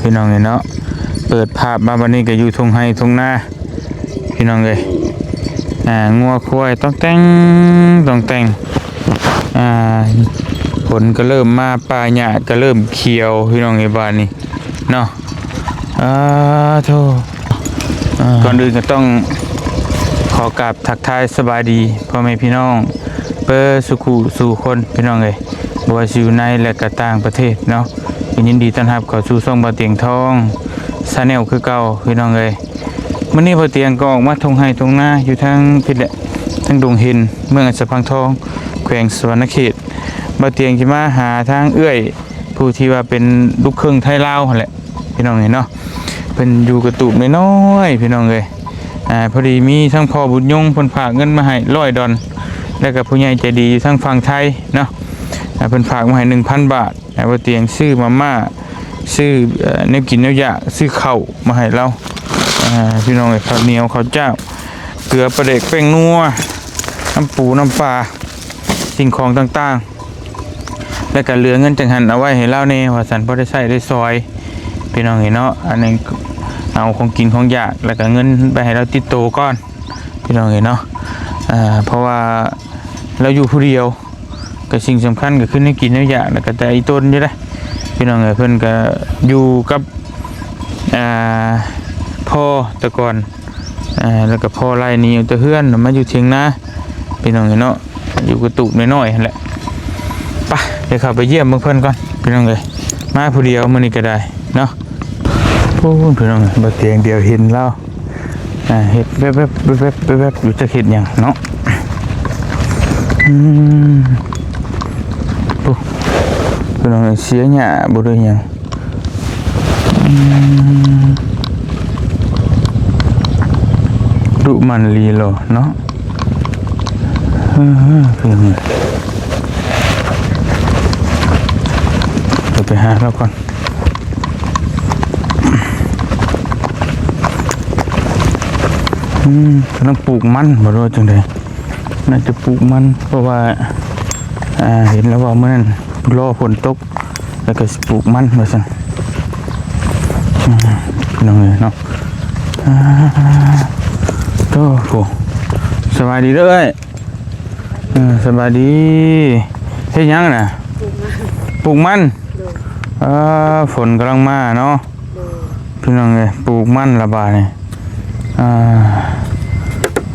ພີ່ນ້ອງເອີຍເນາະ ເປີດພາບມາບັດນີ້ກໍຢູ່ທົ່ງໄຮ່ທົ່ງນາ ພີ່ນ້ອງເອີຍ ອ່າ ງົວຄວາຍຕ້ອງແຕ່ງຕ້ອງແຕ່ງ ອ່າ ຝົນກໍເລີ່ມມາ ປ່າຫຍ້າກໍເລີ່ມຂຽວ ພີ່ນ້ອງເອີຍ ບາດນີ້ເນາະ ອ່າ ໂທ້ ອ່າ ກ່ອນອື່ນກໍຕ້ອງຂໍກາບທັກທາຍສະບາຍດີພໍ່ແມ່ພີ່ນ້ອງເບິດສູ່ຄູ່ສູ່ຄົນ ພີ່ນ້ອງເອີຍ ບໍ່ວ່າຊິຢູ່ໃນ ແລະ ກໍຕ່າງປະເທດເນາະ ກໍຍິນດີຕ້ອນຮັບເຂົ້າສູ່ຊ່ອງບ່າວຕຽງທອງ Channel ຄືເກົ່າ ພີ່ນ້ອງເອີຍ. ມື້ນີ້ບ່າວຕຽງກໍອອກມາທົ່ງໄຮ່ທົ່ງນາຢູ່ທາງພິດແຫຼະ ທາງດົງເຫັນ ເມືອງອັດສະພັງທອງ ແຂວງສະຫວັນນະເຂດ. ບ່າວຕຽງຊິມາຫາທາງເອື້ອຍ ຜູ້ທີ່ວ່າເປັນລູກເຄິ່ງໄທລາວຫັ້ນແຫຼະ ພີ່ນ້ອງເອີຍເນາະ. ເພິ່ນຢູ່ກະຕູບນ້ອຍໆ ພີ່ນ້ອງເອີຍ. ອ່າ ພໍດີມີທັງພໍ່ບຸນຍົງເພິ່ນຝາກເງິນມາໃຫ້ຮ້ອຍດອນ ແລ້ວກໍຜູ້ໃຫຍ່ໃຈດີຢູ່ທາງຝັ່ງໄທເນາະ ອ່າ ເພິ່ນຝາກມາໃຫ້ໜຶ່ງພັນບາດ. ອ່າ ບ່າວຕຽງຊື້ມາມ່າ ຊື້ ເອີ່ ແນວກິນແນວຢາກ ຊື້ເຂົ້າມາໃຫ້ລາວ ອ່າ ພີ່ນ້ອງເອີຍ ເຂົ້າໜຽວ ເຂົ້າຈ້າວ ເກືອ ປາແດກ ແປ້ງນົວ ນ້ຳປູ ນ້ຳປາ ສິ່ງຂອງຕ່າງໆ ແລ້ວກໍເຫຼືອເງິນຈັ່ງຫັ້ນເອົາໄວ້ໃຫ້ລາວແດ່ວ່າຊັ້ນ ພໍໄດ້ໃຊ້ໄດ້ສອຍ ພີ່ນ້ອງເອີຍເນາະ. ອັນນີ້ເອົາຂອງກິນຂອງຢາກ ແລ້ວກໍເງິນໄປໃຫ້ລາວຕິດໂຕກ່ອນ ພີ່ນ້ອງເອີຍເນາະ ເພາະວ່າລາວຢູ່ຜູ້ດຽວ ກໍສິ່ງສຳຄັນກໍຄືແນວກິນແນວຢາກ ແລ້ວກໍແຕ່ອີ່ຕົນຢູ່ເດ້ ພີ່ນ້ອງເອີຍ. ເພິ່ນກໍຢູ່ກັບ ອ່າ ພໍ່ແຕ່ກ່ອນ ອ່າ ແລ້ວກໍພໍ່ໄລ່ໜີອອກຈາກເຮືອນ ມາຢູ່ຖຽງນາ ພີ່ນ້ອງເອີຍເນາະ ຢູ່ກະຕູບນ້ອຍໆຫັ້ນແຫຼະ. ໄປ ດຽວເຂົ້າໄປຢ້ຽມເບິ່ງເພິ່ນກ່ອນ ພີ່ນ້ອງເອີຍ ມາຜູ້ດຽວມື້ນີ້ກໍໄດ້ເນາະ. ໂອ້ ພີ່ນ້ອງ ບ່າວຕຽງດຽວເຫັນລາວ ອ່າ ເຮັດແວບໆ ແວບໆ ແວບໆ ຢູ່ ຈັກເຮັດຫຍັງເນາະ. ອືມ ໂອ້ ພີ່ນ້ອງ ເສຍຫຍ້າບໍ່ ຫຼືຫຍັງ. ອືມ ດຸໝັ່ນລີໂລເນາະ. ເອີ ພີ່ນ້ອງ ດຽວໄປຫາລາວກ່ອນ. ອືມ ກຳລັງປູກມັນບໍ່ ຫຼືວ່າຈັ່ງໃດ? ໜ້າຈະປູກມັນ ເພາະວ່າ ອ່າ ເຫັນລາວເວົ້າມື້ນັ້ນ ລໍຝົນຕົກ ແລ້ວກໍຊິປູກມັນວ່າຊັ້ນ. ອືມ ພີ່ນ້ອງເອີຍເນາະ ອ່າ ໂອ້ໂຫ ສະບາຍດີເດີ. ເອີ ສະບາຍດີ ເຮັດຫຍັງນະ? ປູກມັນ ປູກມັນ. ໂດຍ ເອີ ຝົນກຳລັງມາເນາະ. ໂດຍ ພີ່ນ້ອງເອີຍ ປູກມັນລະບາດນີ້. ອ່າ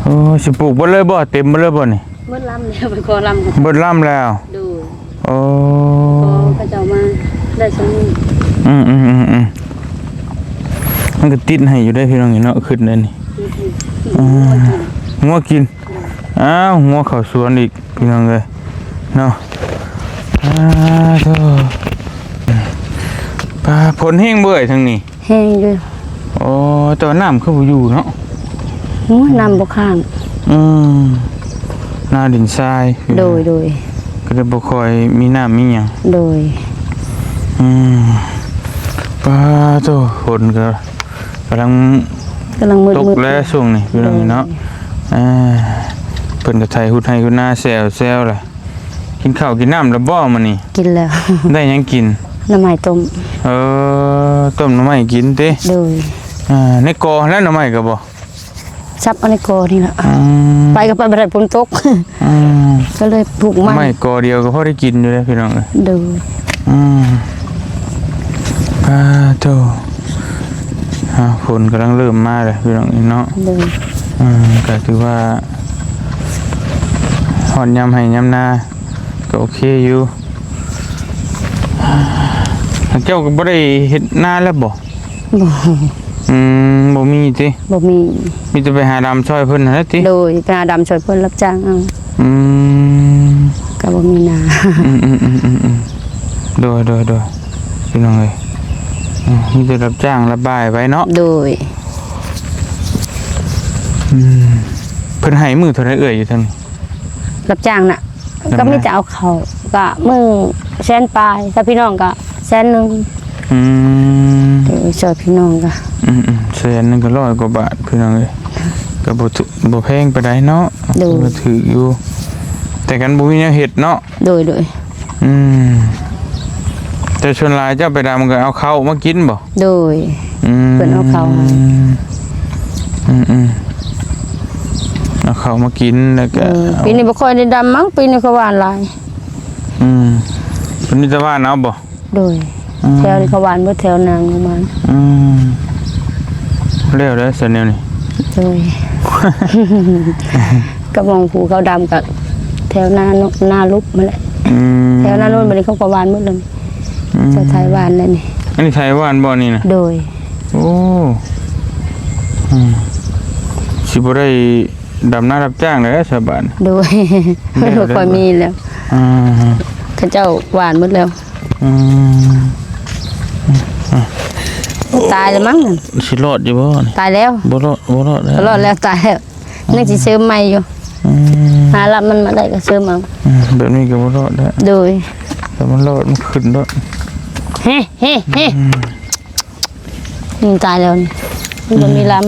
ໂອ້ ຊິປູກເບິດເລີຍບໍ່? ເຕັມເບິດເລີຍບໍ່ນີ້? ເບິດລຳແລ້ວ ໄປຂໍລຳ ເບິດລຳແລ້ວ. ໂດຍ ໂອ້ ຂໍເຂົາເຈົ້າມາໄດ້ຊ່ຳນີ້. ອືມໆໆໆ ມັນກໍຕິດໃຫ້ຢູ່ເດ້ ພີ່ນ້ອງເອີຍເນາະ ຄຶດແນວນີ້. ອືມ ງົວກິນ ງົວກິນ. ອ້າວ ງົວເຂົ້າສວນອີກ ພີ່ນ້ອງເອີຍເນາະ. ອ້າໂທ້ ປາ ຝົນແຮງເບີຍທາງນີ້? ແຮງຢູ່. ໂອ້ ແຕ່ວ່ານ້ຳຄືບໍ່ຢູ່ເນາະ? ໂອ້ຍ ນ້ຳບໍ່ຄ້າງ. ອືມ ນາດິນຊາຍ. ໂດຍ ໂດຍ ກໍເລີຍບໍ່ຄ່ອຍມີນ້ຳມີຫຍັງ. ໂດຍ ອືມ ປາໂທ້ ຝົນກໍ ກຳລັງ ກຳລັງມືດໆ ຕົກແລ້ວຊ່ວງນີ້ ພີ່ນ້ອງເນາະ. ໂດຍ ອ່າ ເພິ່ນກໍໄຖຮຸດໄຮ່ຮຸດນາແຊວໆ ລະ ກິນເຂົ້າກິນນ້ຳລະບໍ່ມື້ນີ້? ກິນແລ້ວ. ໄດ້ຫຍັງກິນ? ໜໍ່ໄມ້ຕົ້ມ. ເອີ ຕົ້ມໜໍ່ໄມ້ກິນຕິ? ໂດຍ ອ່າ ໃນກໍຫັ້ນແຫຼະ ໜໍ່ໄມ້ກໍບໍ່ ສັບເອົາໃນກໍນີ້ລະ. ອືມ ໄປກໍໄປບໍ່ໄດ້ ຝົນຕົກ. ອືມ ກໍເລີຍປູກມັນ ໄມ້ກໍດຽວກໍພໍໄດ້ກິນຢູ່ເດ້ ພີ່ນ້ອງເອີຍ. ໂດຍ ອືມ ປາໂທ້ ອ່າ ຝົນກຳລັງເລີ່ມມາແລ້ວ ພີ່ນ້ອງເອີຍເນາະ. ໂດຍ ອືມ ກໍຖືວ່າຮອດຍາມໄຮ່ຍາມນາ ກໍໂອເຄຢູ່. ເຈົ້າກໍບໍ່ໄດ້ເຮັດນາແລ້ວບໍ່? ບໍ່. ອືມ ບໍ່ມີຕິ? ບໍ່ມີ. ມີແຕ່ໄປຫາດຳຊ່ອຍເພິ່ນຫັ້ນແຫຼະຕິ? ໂດຍ ໄປຫາດຳຊ່ອຍເພິ່ນ ຮັບຈ້າງເອົາ. ອືມ ກໍບໍ່ມີນາ. ອືມໆໆໆໆ ໂດຍໆໆ ພີ່ນ້ອງເອີຍ ອືມ ມີແຕ່ຮັບຈ້າງລະບາຍໄວ້ເນາະ. ໂດຍ ອືມ ເພິ່ນໃຫ້ມື້ເທົ່າໃດເອື້ອຍຢູ່ທາງນີ້? ຮັບຈ້າງນະ ຮັບ ກໍມີແຕ່ເອົາເຂົ້າ ກໍມື້ແສນປາຍ ຖ້າພີ່ນ້ອງກໍແສນໜຶ່ງ. ອືມ ເອີ ຊ່ອຍພີ່ນ້ອງກໍ ອືມໆ ແສນໜຶ່ງກໍຮ້ອຍກວ່າບາດ ພີ່ນ້ອງເອີຍ ກໍບໍ່ຖືກ ບໍ່ແພງປານໃດເນາະ. ໂດຍ ກໍຖືກຢູ່ ແຕ່ກັນບໍ່ມີແນວເຮັດເນາະ. ໂດຍໆ ອືມ ແຕ່ສ່ວນຫຼາຍເຈົ້າໄປດຳກໍເອົາເຂົ້າມາກິນບໍ່? ໂດຍ ອືມ ເພິ່ນເອົາເຂົ້າໃຫ້ ອືມໆ ເອົາເຂົ້າມາກິນ ແລ້ວກໍ ເອີ ເອົາ ປີນີ້ບໍ່ຄ່ອຍໄດ້ດຳມັ້ງ ປີນີ້ເຂົາຫວ່ານຫຼາຍ ອືມ ເພິ່ນມີແຕ່ຫວ່ານເອົາບໍ່? ໂດຍ ອືມ ແຖວນີ້ເຂົາຫວ່ານເບິດ ແຖວນາງປະມານ ອືມ ແລ້ວແຫຼະຊັ້ນແນວນີ້ ໂດຍ ກັບໝ່ອງຜູ້ເຂົາດຳກໍແຖວນາ ນາລຸບຫັ້ນແຫຼະ ອືມ ແຖວນາໂນ້ນ ບັດນີ້ເຂົາກໍຫວ່ານເບິດແລ້ວ ອືມ ເຈົ້າໄທຫວ່ານແລ້ວນີ້ ອັນນີ້ໄທຫວ່ານບໍ່ນີ້ນະ? ໂດຍ ໂອ້ ອືມ ຊິບໍ່ໄດ້ດຳນາຮັບຈ້າງແລ້ວຊາວບ້ານ ໂດຍ ແລ້ວ ບໍ່ຄ່ອຍມີແລ້ວ ອືມ ເຂົາເຈົ້າຫວ່ານເບິດແລ້ວ ອືມ ຕາຍແລ້ວມັ້ງ ຊິລອດຢູ່ບໍ່ນີ້? ຕາຍແລ້ວ ບໍ່ລອດ ບໍ່ລອດແລ້ວ ບໍ່ລອດແລ້ວ ຕາຍແລ້ວ ອືມ ຍັງຊິເສີມໃໝ່ຢູ່ ອືມ ຫາລຳມັນມາໄດ້ກໍເສີມເອົາ ອືມ ແບບນີ້ກໍບໍ່ລອດແລ້ວ ໂດຍ ແຕ່ມັນລອດ ມັນຂຶ້ນລອດ ເຮ ເຮ ເຮ ອືມ ອືມ ຕາຍແລ້ວນີ້ ມັນບໍ່ມີລຳ ອືມ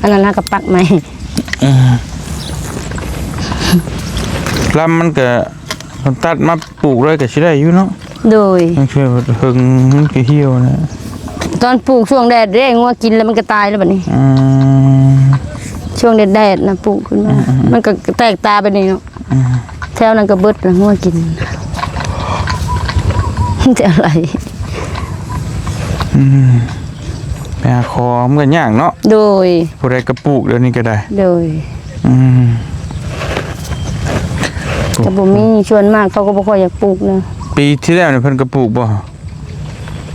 ອັນນັ້ນຫາກໍປັກໃໝ່ ອືມ ລຳມັນກໍ ມັນຕັດມາ ປູກເລີຍກໍຊິໄດ້ຢູ່ເນາະ ໂດຍ ບາງເທື່ອເຫິງມັນກໍຫ່ຽວນະ ຕອນປູກຊ່ວງແດດເດ້ ງົວກິນແລ້ວມັນກໍຕາຍແລ້ວບັດນີ້ ອືມ ຊ່ວງແດດໆນະ ປູກຂຶ້ນມາ ອືມໆໆ ມັນກໍແຕກຕາແບບນີ້ເນາະ ອືມ ແຖວນັ້ນກໍເບິດລະ ງົວກິນ ແຖວໄລ ອືມ ໄປຫາຂໍມັນກໍຍາກເນາະ ໂດຍ ຜູ້ໃດກໍປູກດຽວນີ້ກໍໄດ້ ໂດຍ ອືມ ກໍບໍ່ມີ ສ່ວນມາກເຂົາກໍບໍ່ຄ່ອຍຢາກປູກນະ ປີທີ່ແລ້ວນີ້ເພິ່ນກໍປູກບໍ່?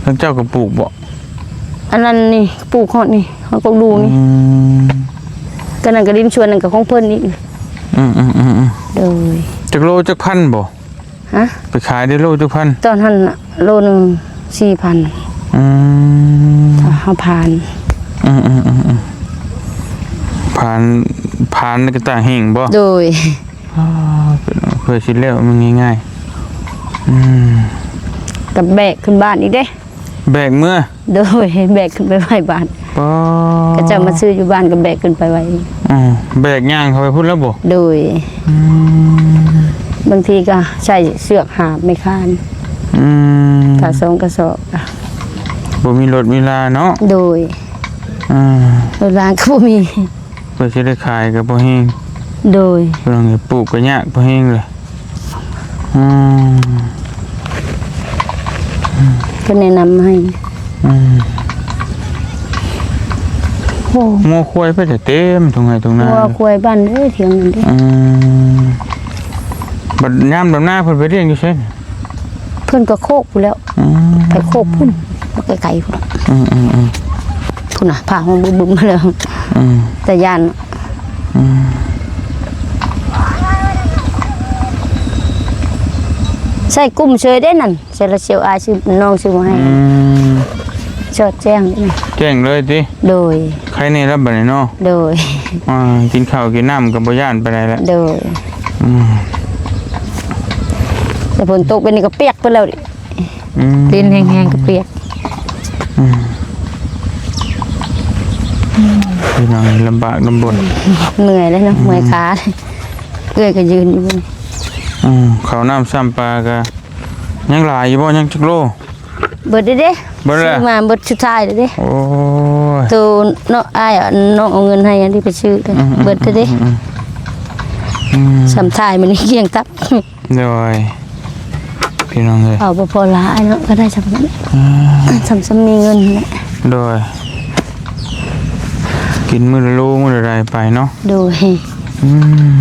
ທາງເຈົ້າກໍປູກບໍ່? ອັນນັ້ນນີ້ ປູກຮອດນີ້ ເຮົາກໍດູນີ້ ອືມ ກໍນັ້ນກໍດິນສ່ວນນັ້ນກໍຂອງເພິ່ນອີກ ອືມໆໆໆ ໂດຍ ຈັກໂລຈັກພັນບໍ່? ຮະ? ໄປຂາຍໄດ້ໂລຈັກພັນ? ຕອນຫັ້ນໂລໜຶ່ງສີ່ພັນ ອືມ ເຮົາຜ່ານ ອືມໆໆໆ ຜ່ານ ຜ່ານກະຕ່າງແຫ້ງບໍ່? ໂດຍ ອໍ ເພື່ອຊິແລ້ວມັນງ່າຍໆ ອືມ ກັບແບກຂຶ້ນບ້ານອີກເດ້ ແບກເມືອ ໂດຍ ແບກຂຶ້ນໄປໄວ້ບ້ານ ປ້າ ເຂົາເຈົ້າມາຊື້ຢູ່ບ້ານກໍແບກຂຶ້ນໄປໄວ້ ອືມ ແບກຍ່າງເຂົ້າໄປພຸ້ນແລ້ວບໍ່? ໂດຍ ອືມ ບາງທີກໍໃຊ້ເຊືອກຫາບໄມ້ຄານ ອືມ ກະສອງກະສອບ ບໍ່ມີລົດມີລາເນາະ ໂດຍ ອືມ ລົດລາກໍບໍ່ມີ ເພື່ອຊິໄດ້ຂາຍກໍບໍ່ແຮງ ໂດຍ ເພິ່ນປູກກໍຍາກພໍແຮງເລີຍ ອືມ ເພິ່ນແນະນຳໃຫ້ ອືມ ໂອ້ ງົວຄວາຍໄປແຕ່ເຕັມທົ່ງໄຮ່ທົ່ງນາ ງົວຄວາຍບ້ານເດ້ ທຽງນັ້ນເດ້ ອືມ ບັດຍາມດຳນາເພິ່ນໄປລ້ຽງຢູ່ໃສ? ເພິ່ນກໍໂຄກພຸ້ນແລ້ວ ອືມ ໄປໂຄກພຸ້ນ ບໍ່ໄກໆພຸ້ນ ອືມໆໆ ພຸ້ນນະ ພາຫ້ອງບຶມໆມາແລ້ວ ອືມ ແຕ່ຢ້ານ ອືມ ໃສ່ກຸ້ມເຊີຍເດ້ນັ້ນ ເຊລາເຊວອາຍຊື້ ນ້ອງຊື້ມາໃຫ້ ອືມ ສອດແຈ້ງເດ້ນັ້ນ ແຈ້ງເລີຍຕິ? ໂດຍ ໄຄແນ່ລະບັດນີ້ເນາະ ໂດຍ ອ່າ ກິນເຂົ້າກິນນ້ຳກໍບໍ່ຢ້ານປານໃດລະ ໂດຍ ອືມ ແຕ່ຝົນຕົກໄປນີ້ກໍປຽກໄປແລ້ວ ອືມ ດິນແຫ້ງໆກໍປຽກ ອືມ ພີ່ນ້ອງລຳບາກລຳບົນ ເມື່ອຍແລ້ວເນາະ ອືມ ເມື່ອຍຂາ ເອື້ອຍກໍຢືນຢູ່ ອືມ ເຂົ້ານ້ຳຊ້ຳປາກໍຍັງຫຼາຍຢູ່ບໍ່? ຍັງຈັກໂລ? ເບິດແລ້ວເດ້ ເບິດແລ້ວ ຊື້ມາເບິດສຸດທ້າຍແລ້ວເດ້ ໂອ້ຍ ໂຕເນາະ ອ້າຍເນາະ ເອົາເງິນໃຫ້ອັນນີ້ໄປຊື້ ອືມ ເບິດແລ້ວເດ້ ອືມ ອືມ ອືມ ຊ້ຳທ້າຍມື້ນີ້ກ້ຽງຕັບ ໂດຍ ພີ່ນ້ອງເອີຍ ເອົາບໍ່ພໍຫຼາຍເນາະ ກໍໄດ້ຊ່ຳນັ້ນ ອືມ ຊ່ຳ ຊ່ຳມີເງິນແຫຼະ ໂດຍ ກິນມື້ລະໂລມື້ລະໄດໄປເນາະ ໂດຍ ອືມ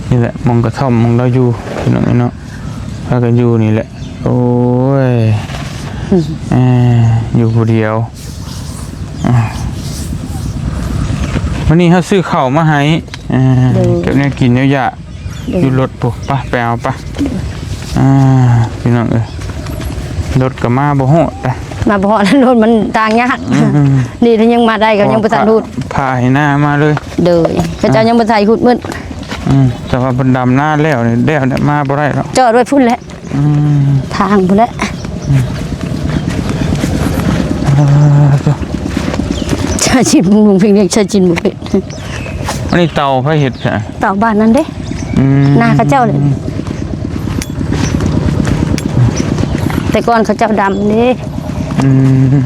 ນີ້ແຫຼະ ໝ່ອງກະທ່ອມໝ່ອງລາວຢູ່ ພີ່ນ້ອງເອີຍເນາະ ພາກັນຢູ່ນີ້ແຫຼະ ໂອ້ຍ ອືມ ເອີ ຢູ່ຜູ້ດຽວ ອ່າ ມື້ນີ້ເຮົາຊື້ເຂົ້າມາໃຫ້ ອ່າ ໂດຍ ກັບແນວກິນແນວຢາກ ໂດຍ ຢູ່ລົດພຸ້ນ ໄປ ໄປເອົາໄປ ອ່າ ພີ່ນ້ອງເອີຍ ລົດກໍມາບໍ່ຮອດ ມາບໍ່ຮອດ ລົດມັນທາງຍາກ ອືມ ນີ້ຖ້າຍັງມາໄດ້ກໍຍັງບໍ່ທັນຮອດ ພາ ພາໃຫ້ໜ້າມາເລີຍ ໂດຍ ເຂົາເຈົ້າ ອ່າ ຍັງບໍ່ໄດ້ຮອດໝົດ ອືມ ແຕ່ວ່າເພິ່ນດຳນາແລ້ວນີ້ ແລ້ວນີ້ມາບໍ່ໄດ້ແລ້ວ ຈອດໄວ້ພຸ້ນແຫຼະ ອືມ ທາງພຸ້ນແຫຼະ ອືມ ເອີ ຊາຍຈິນ ລຸງເພັງ ຊາຍຈິນບໍ່ເປັນ ອັນນີ້ເຕົາໃຜເຮັດຊະ? ເຕົາບ້ານນັ້ນເດ້ ອືມ ນາເຂົາເຈົ້າເລີຍ ແຕ່ ແຕ່ກ່ອນເຂົາເຈົ້າດຳເດ້. ອືມ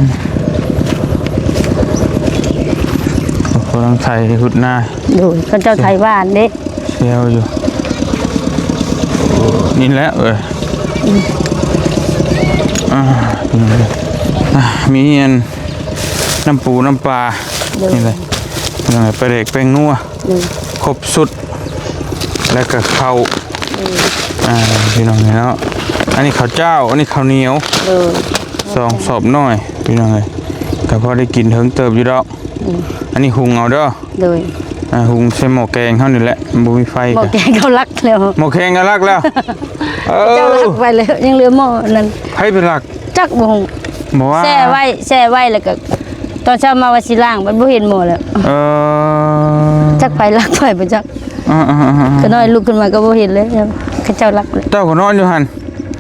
ກຳລັງໄຖຮຸດນາ. ໂດຍ ເຂົາເຈົ້າໄຖຫວ່ານເດ້. ແຊວຢູ່ ນີ້ແຫຼະເອີຍ. ອືມ ອ່າ ນີ້ແຫຼະ ອ່າ ມີອັນ ນ້ຳປູນ້ຳປາ. ໂດຍ ນີ້ແຫຼະ ປາແດກແປ້ງນົວ. ໂດຍ ຄົບຊຸດ ແລ້ວກໍເຂົ້າ. ໂດຍ ອ່າ ພີ່ນ້ອງເນາະ ອັນນີ້ເຂົ້າຈ້າວ ອັນນີ້ເຂົ້າໜຽວ. ໂດຍ ສອງສອບນ້ອຍ ພີ່ນ້ອງເອີຍ ກໍພໍໄດ້ກິນເຖິງເຕີບຢູ່ດອກ. ອືມ ອັນນີ້ຫຸງເອົາເດີ. ໂດຍ ອ່າ ຫຸງໃສ່ໝໍ້ແກງເຮົານີ້ແຫຼະ ບໍ່ມີໄຟ ໝໍ້ແກງເຂົາລັກແລ້ວ ໝໍ້ແກງກໍລັກແລ້ວ. ເອີ ເຈົ້າລັກໄປແລ້ວ ຍັງເຫຼືອໝໍ້ນັ້ນ. ໃຜໄປລັກ? ຈັກບໍ່ຮູ້ ບໍ່ວ່າ ແຊ່ໄວ້ ແຊ່ໄວ້ ແລ້ວກໍຕອນເຊົ້າມາວ່າຊິລ້າງ ບັດບໍ່ເຫັນໝໍ້ແລ້ວ. ເອີ ຈັກໃຜລັກໃຜບໍ່ຈັກ. ເອີໆໆໆ ຂະນ້ອຍລຸກຂຶ້ນມາກໍບໍ່ເຫັນເລີຍ ເຂົາເຈົ້າລັກແລ້ວ. ເຈົ້າກໍນອນຢູ່ຫັ້ນ?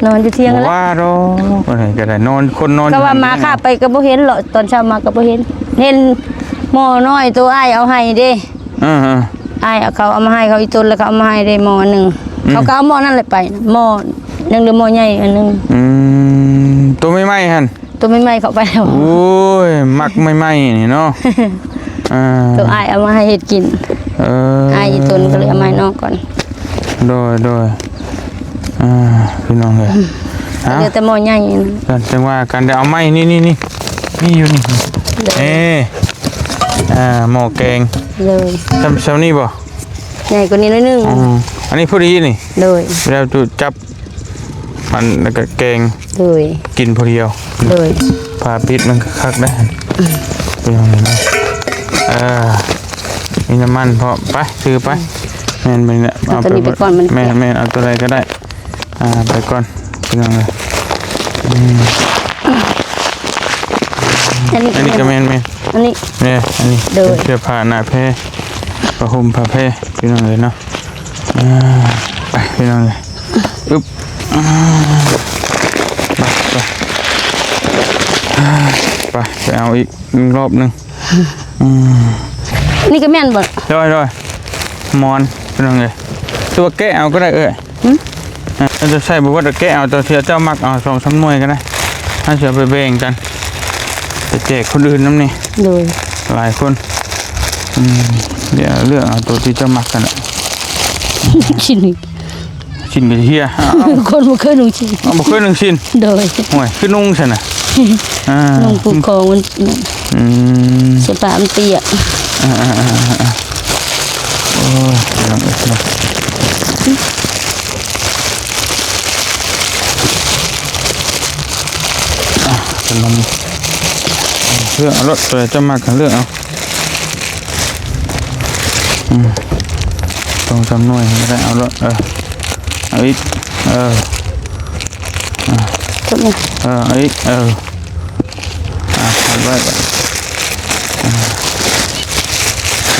ນອນຢູ່ທຽງຫັ້ນແຫຼະ. ບໍ່ວ່າດອກ ອັນນີ້ກໍໄດ້ນອນ ຄົນນອນຢູ່ ກໍວ່າໝາຄາບໄປກໍບໍ່ເຫັນເລາະ ຕອນເຊົ້າມາກໍບໍ່ເຫັນ ເຫັນໝໍ້ນ້ອຍໂຕອ້າຍເອົາໃຫ້ເດ້. ເອີໆ ອ້າຍເອົາ ເຂົາເອົາມາໃຫ້ ເຂົາອີ່ຕົນ ແລ້ວເຂົາເອົາມາໃຫ້ເດ້ໝໍ້ອັນໜຶ່ງ. ອືມ ເຂົາກໍເອົາໝໍ້ນັ້ນແຫຼະໄປ ໝໍ້ໜຶ່ງ ຫຼືໝໍ້ໃຫຍ່ອັນໜຶ່ງ. ອືມ ໂຕໃໝ່ໆຫັ້ນ? ໂຕໃໝ່ໆເຂົ້າໄປແລ້ວ. ໂອ້ຍ ມັກໃໝ່ໆນີ້ເນາະ. ອ່າ ໂຕອ້າຍເອົາມາໃຫ້ເຮັດກິນ. ເອີ ອ້າຍອີ່ຕົນກໍເລີຍເອົາມາໃຫ້ນ້ອງກ່ອນ. ໂດຍໆ ອ່າ ພີ່ນ້ອງເອີຍ ອືມ ເອົາ ເຫຼືອແຕ່ໝໍ້ໃຫຍ່ນັ້ນ ຈັ່ງວ່າກັນ ດຽວເອົາໃໝ່ ນີ້ໆໆ ມີຢູ່ນີ້. ໂດຍ ເອີ ອ່າ ໝໍ້ແກງ. ໂດຍ ຊ່ຳ ຊ່ຳນີ້ບໍ່? ໃຫຍ່ກວ່ານີ້ໜ້ອຍໜຶ່ງ. ອືມ ອັນນີ້ພໍດີນີ້. ໂດຍ ແລ້ວຈຸຈັບ ອັນ ແລ້ວກໍແກງ. ໂດຍ ກິນຜູ້ດຽວ. ໂດຍ ຝາປິດມັນກໍຄັກໄດ໋. ອືມ ພີ່ນ້ອງເອີຍ ເອີ ມີນ້ຳມັນພ້ອມ ໄປ ຖືໄປ. ອືມ ແມ່ນ ແມ່ນແຫຼະ ເອົາ ເອົາໂຕນີ້ໄປ ໄປກ່ອນ ມັນ ແມ່ນ ແມ່ນ ເອົາໂຕໃດກໍໄດ້. ອ່າ ໄປກ່ອນ ພີ່ນ້ອງເອີຍ. ອືມ ອັນນີ້ ອັນນີ້ກໍແມ່ນ ແມ່ນ ອັນນີ້ ແມ່ນ ອັນນີ້ ໂດຍ ເປັນເສື້ອຜ້າໜ້າແພ ຜ້າຫົ່ມຜ້າແພ ພີ່ນ້ອງເອີຍເນາະ. ອ່າ ໄປ ພີ່ນ້ອງເອີຍ ອຶບ ອ່າ ໄປ ໄປ ໄປ ໄປເອົາອີກ ອີກຮອບໜຶ່ງ. ອືມ ນີ້ກໍແມ່ນບໍ່? ໂດຍໆ ໝອນ ພີ່ນ້ອງເອີຍ ຕົວະແກະເອົາກໍໄດ້ເອີຍ. ຫຶ ເອີ ເຈົ້າໃສ່ບໍ່ເບິດກໍແກະເອົາ ຕົວທີ່ເຈົ້າມັກເອົາ ສອງສາມໜ່ວຍກໍໄດ້ ເຮົາຊິເອົາໄປແບ່ງກັນ ໄປແຈກຄົນອື່ນນຳນີ້. ໂດຍ ຫຼາຍຄົນ. ອືມ ດຽວເລືອກເອົາຕົວທີ່ເຈົ້າມັກຫັ້ນແຫຼະ. ຊິນ ຊິນກໍເຮຍ ເອົາ ຄົນບໍ່ເຄີຍນຸ່ງຊິນ ເອົາ ບໍ່ເຄີຍນຸ່ງຊິນ. ໂດຍ ໂອ້ຍ ຄືນຸ່ງຊັ້ນນະ. ອ່າ ນຸ່ງຜູ້ຄອງມັນ ອືມ ເສື້ອຜ້າມັນເປຍກ. ອ່າໆໆໆ ໂອ້ຍ ພີ່ນ້ອງເອີຍເນາະ. ອ່າ ຂະໜົມ ເລືອກເອົາໂລດ ຕົວໃດເຈົ້າມັກກໍເລືອກເອົາ. ອືມ ສອງສາມໜ່ວຍກໍໄດ້ ເອົາໂລດ. ເອີ ເອົາອີກ ເອີ ອ່າ ເອົາອີກ ເອີ ອ່າ ພັນໄວ້ ອ່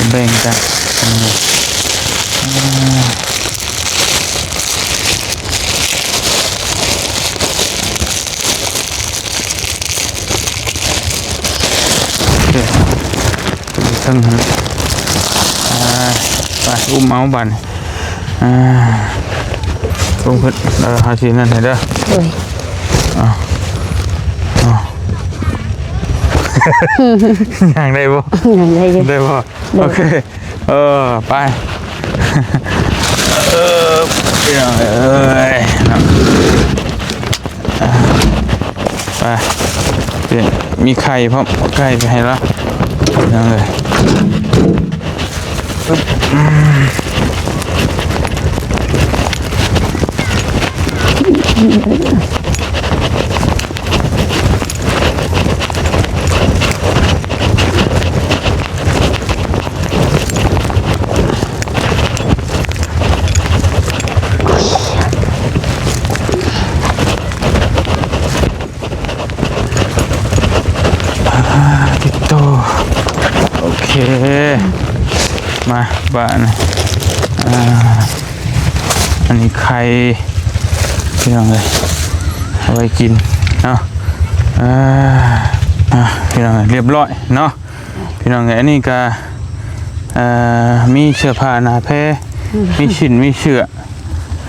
າ ແບ່ງກັນ. ໂອເຄ ຂຶ້ນໄປເທິງຫັ້ນ. ອ່າ ໄປ ອຸ້ມເອົາບາດນີ້. ອ່າ ລົງຂຶ້ນ ເອີ ເຮົາຊິນັ້ນໃຫ້ເດີ. ໂດຍ ເອົາ ເອົາ ຍ່າງໄດ້ບໍ່? ຍ່າງໄດ້ຢູ່ ໄດ້ບໍ່? ໂດຍ ໂອເຄ ເອີ ໄປ ເອີ ພີ່ນ້ອງເອີຍເນາະ. ອ່າ ໄປ ມີໄຂ່ພ້ອມ ເອົາໄຂ່ໄປໃຫ້ລາວ ພີ່ນ້ອງເອີຍ. ອ່າ ຕິດຕໍ່ ໂອເຄ ມາບາດນີ້ ອ່າ ອັນນີ້ໄຂ່ ພີ່ນ້ອງເອີຍ ເອົາໄວ້ກິນເນາະ. ອ່າ ອ່າ ພີ່ນ້ອງເອີຍ ລຽບຮ້ອຍເນາະ. ພີ່ນ້ອງເອີຍ ອັນນີ້ກະ ເອີ ມີເສື້ອຜ້າໜ້າແພ ອືມ ມີຊິ້ນ ມີເສື້ອ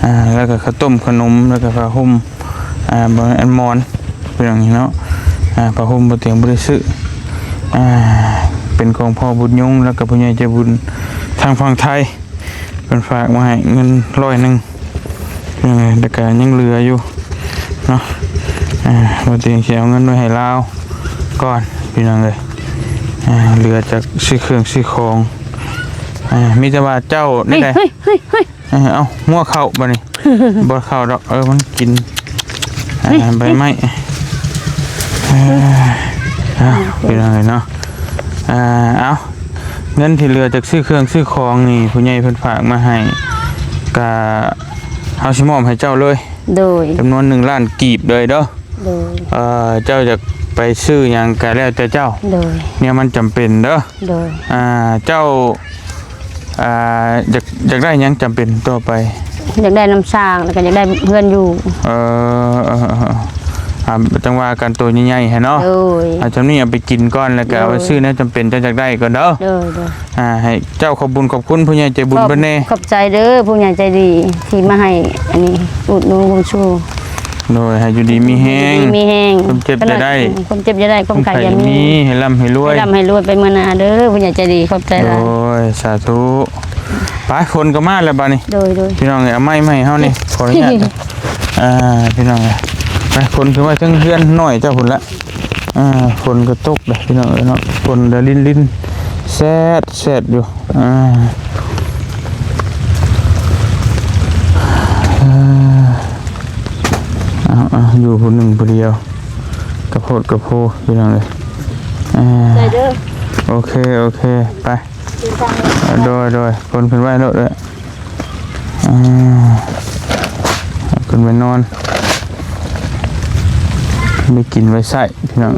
ອ່າ ແລ້ວກະເຂົ້າຕົ້ມ ຂະໜົມ ແລ້ວກະຜ້າຫົ່ມ ອ່າ ບໍ່ແມ່ນ ອັນໝອນ ເປັນຫຍັງນີ້ເນາະ ອ່າ ຜ້າຫົ່ມບໍ່ຕຽງບໍ່ໄດ້ຊື້ ອ່າ ເປັນຂອງພໍ່ບຸນຍົງ ແລ້ວກໍຜູ້ໃຫຍ່ໃຈບຸນທາງຝັ່ງໄທ ເພິ່ນຝາກມາໃຫ້ເງິນຮ້ອຍໜຶ່ງ ເອີ ແລ້ວກໍຍັງເຫຼືອຢູ່ເນາະ ອ່າ ບໍ່ຕຽງຊິເອົາເງິນໄວ້ໃຫ້ລາວກ່ອນ ພີ່ນ້ອງເອີຍ ອ່າ ເຫຼືອຈາກຊື້ເຄື່ອງຊື້ຂອງ ອ່າ ມີແຕ່ວ່າເຈົ້ານີ້ແຫຼະ ເຮີ້ຍ ເອີ ເອົາ ງົວເຂົ້າບາດນີ້ ບໍ່ເຂົ້າດອກ ເອີ ມັນກິນ ເອີ ໃບໄມ້ ເອີ ເອົາ ພີ່ນ້ອງເອີຍເນາະ ອ່າ ເອົາ ເງິນທີ່ເຫຼືອຈາກຊື້ເຄື່ອງຊື້ຂອງນີ້ ຜູ້ໃຫຍ່ເພິ່ນຝາກມາໃຫ້ ກະເຮົາຊິມອບໃຫ້ເຈົ້າເລີຍ ໂດຍ ຈຳນວນໜຶ່ງລ້ານກີບເລີຍເດີ ໂດຍ ເອີ ເຈົ້າຢາກໄປຊື້ຫຍັງກະແລ້ວແຕ່ເຈົ້າ ໂດຍ ແນວມັນຈຳເປັນເດີ ໂດຍ ອ່າ ເຈົ້າ ອ່າ ຢາກ ຢາກໄດ້ຫຍັງຈຳເປັນຕໍ່ໄປ? ຢາກໄດ້ນ້ຳສ້າງ ແລ້ວກໍຢາກໄດ້ເຮືອນຢູ່ ເອີ ເອີ ເອີ ເອີ ອ່າ ຈັ່ງວ່າກັນໂຕໃຫຍ່ໆຫັ້ນເນາະ ໂດຍ ອ່າ ຈຳນີ້ເອົາໄປກິນກ່ອນ ແລ້ວກໍເອົາໄປ ໂດຍ ຊື້ແນວຈຳເປັນເຈົ້າຢາກໄດ້ກ່ອນເດີ ໂດຍ ໂດຍ ອ່າ ໃຫ້ເຈົ້າຂອບບຸນຂອບຄຸນຜູ້ໃຫຍ່ໃຈບຸນເພິ່ນແດ່ ຂອບ ຂອບໃຈເດີຜູ້ໃຫຍ່ໃຈດີ ທີ່ມາໃຫ້ອັນນີ້ ອຸດໜູນບຸນຊູ ໂດຍ ໃຫ້ຢູ່ດີມີແຮງ ຢູ່ດີມີແຮງ ຄວາມເຈັບຢ່າໄດ້ ຄວາມເຈັບຢ່າໄດ້ ຄວາມໄຂ້ຢ່າມີ ໃຫ້ລ່ຳໃຫ້ລວຍ ໃຫ້ລ່ຳໃຫ້ລວຍໄປເມືອໜ້າເດີ ຜູ້ໃຫຍ່ໃຈດີ ຂອບໃຈຫຼາຍ ໂດຍ ສາທຸ ໄປ ຝົນກໍມາແລ້ວບາດນີ້ ໂດຍ ໂດຍ ພີ່ນ້ອງເອີຍ ເອົາໄມ້ມາໃຫ້ເຮົານີ້ ຂໍອະນຸຍາດ ອ່າ ພີ່ນ້ອງເອີຍ ໄປ ຂົນຂຶ້ນໄວ້ເທິງເຮືອນນ້ອຍເຈົ້າພຸ້ນລະ ອ່າ ຝົນກໍຕົກເດ້ພີ່ນ້ອງເອີຍເນາະ ຝົນລະລິນໆ ແຊດໆຢູ່ ອ່າ ເອີ ເອົາໆ ຢູ່ຜູ້ໜຶ່ງຜູ້ດຽວ ກະໂພດກະໂພ ພີ່ນ້ອງເອີຍ ອ່າ ໃສ່ເດີ ໂອເຄ ໂອເຄ ໄປ ເດີນທາງເລີຍ ໂດຍ ໂດຍ ຂົນຂຶ້ນໄວ້ໂລດເອີຍ ອ່າ ເອົາຂຶ້ນໄປນອນ ໄວ້ກິນໄວ້ໃຊ້ ພີ່ນ້ອງ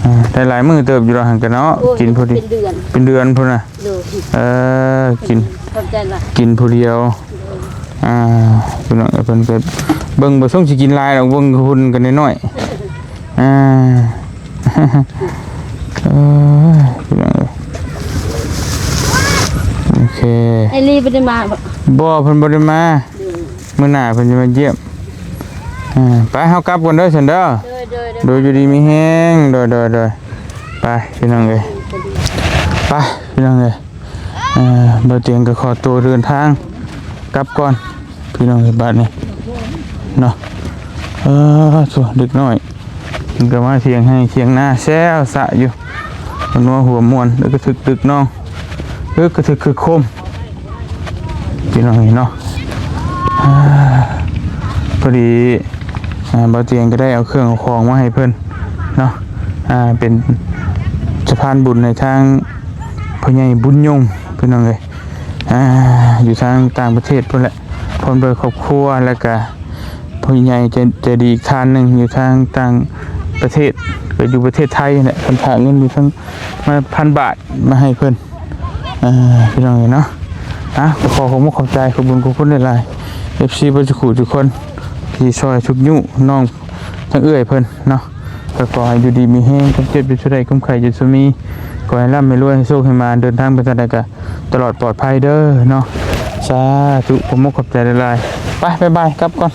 ອ່າ ໄດ້ຫຼາຍມື້ເຕີບຢູ່ດອກຫັ້ນກະເນາະ ໂອ້ຍ ກິນພໍດີ ເປັນເດືອນ ເປັນເດືອນພຸ້ນນະ ໂດຍ ເອີ ກິນ ຂອບໃຈຫຼາຍ ກິນຜູ້ດຽວ ອ່າ ພີ່ນ້ອງເອີຍ ເພິ່ນກໍເບິ່ງບໍ່ຊົງຊິກິນຫຼາຍດອກ ເບິ່ງຫຸ່ນກໍນ້ອຍໆ ອ່າ ເອີ ພີ່ນ້ອງເອີຍ ໂອເຄ ໄອລີບໍ່ໄດ້ມາບໍ່? ບໍ່ ເພິ່ນບໍ່ໄດ້ມາ ມື້ໜ້າເພິ່ນຈະມາຢ້ຽມ ອ່າ ໄປ ເຮົາກັບກ່ອນເດີຊັ້ນເດີ ໂດຍ ໂດຍ ໂດຍ ຢູ່ດີມີແຮງ ໂດຍ ໂດຍ ໂດຍ ໄປ ພີ່ນ້ອງເອີຍ ໄປ ພີ່ນ້ອງເອີຍ ອ່າ ບ່າວຕຽງກໍຂໍຕົວເດີນທາງກັບກ່ອນ ພີ່ນ້ອງເອີຍ ບາດນີ້ເນາະ ເອີ ໂທ້ ເດັກນ້ອຍ ມັນກໍມາຖຽງໄຮ່ຖຽງນາແຊວຊະຢູ່ ມັນວ່າຫົວມ່ວນ ເອີ ກະທຶກຕຶກນ້ອງ ເອີ ກະທຶກຄຶກໂຄມ ພີ່ນ້ອງເອີຍເນາະ ອ່າ ພໍດີ ອ່າ ບ່າວຕຽງກໍໄດ້ເອົາເຄື່ອງເອົາຂອງມາໃຫ້ເພິ່ນເນາະ ອ່າ ເປັນສະພານບຸນໃຫ້ທາງພໍ່ໃຫຍ່ບຸນຍົງ ພີ່ນ້ອງເອີຍ ອ່າ ຢູ່ທາງຕ່າງປະເທດພຸ້ນແຫຼະ ພ້ອມດ້ວຍຄອບຄົວ ແລ້ວກະຜູ້ໃຫຍ່ໃຈ ໃຈດີອີກທ່ານໜຶ່ງຢູ່ທາງຕ່າງປະເທດ ກໍຢູ່ປະເທດໄທຫັ້ນແຫຼະ ເພິ່ນຝາກເງິນຢູ່ທາງ ມາ ພັນບາດມາໃຫ້ເພິ່ນ ເອີ ພີ່ນ້ອງເອີຍເນາະ ອ່ະ ກໍຂໍຂອບມຸກຂອບໃຈ ຂອບບຸນຂອບຄຸນຫຼາຍໆ ເອັຟຊີ ເບິດທຸກຜູ້ທຸກຄົນ ທີ່ຊ່ອຍຊຸກຍູ້ນ້ອງ ທັງເອື້ອຍເພິ່ນເນາະ ກໍຂໍໃຫ້ຢູ່ດີມີແຮງ ຄວາມເຈັບຢ່າສູ່ໄດ້ ຄວາມໄຂ້ຢ່າສູ່ມີ ຂໍໃຫ້ລ່ຳໃຫ້ລວຍ ໃຫ້ໂຊກໃຫ້ໝານ ເດີນທາງໄປທາງໃດກໍຕະຫຼອດປອດໄພເດີເນາະ ສາທຸ ຂອບມຸກຂອບໃຈຫຼາຍໆ ໄປ ບາຍບາຍ ກັບກ່ອນ.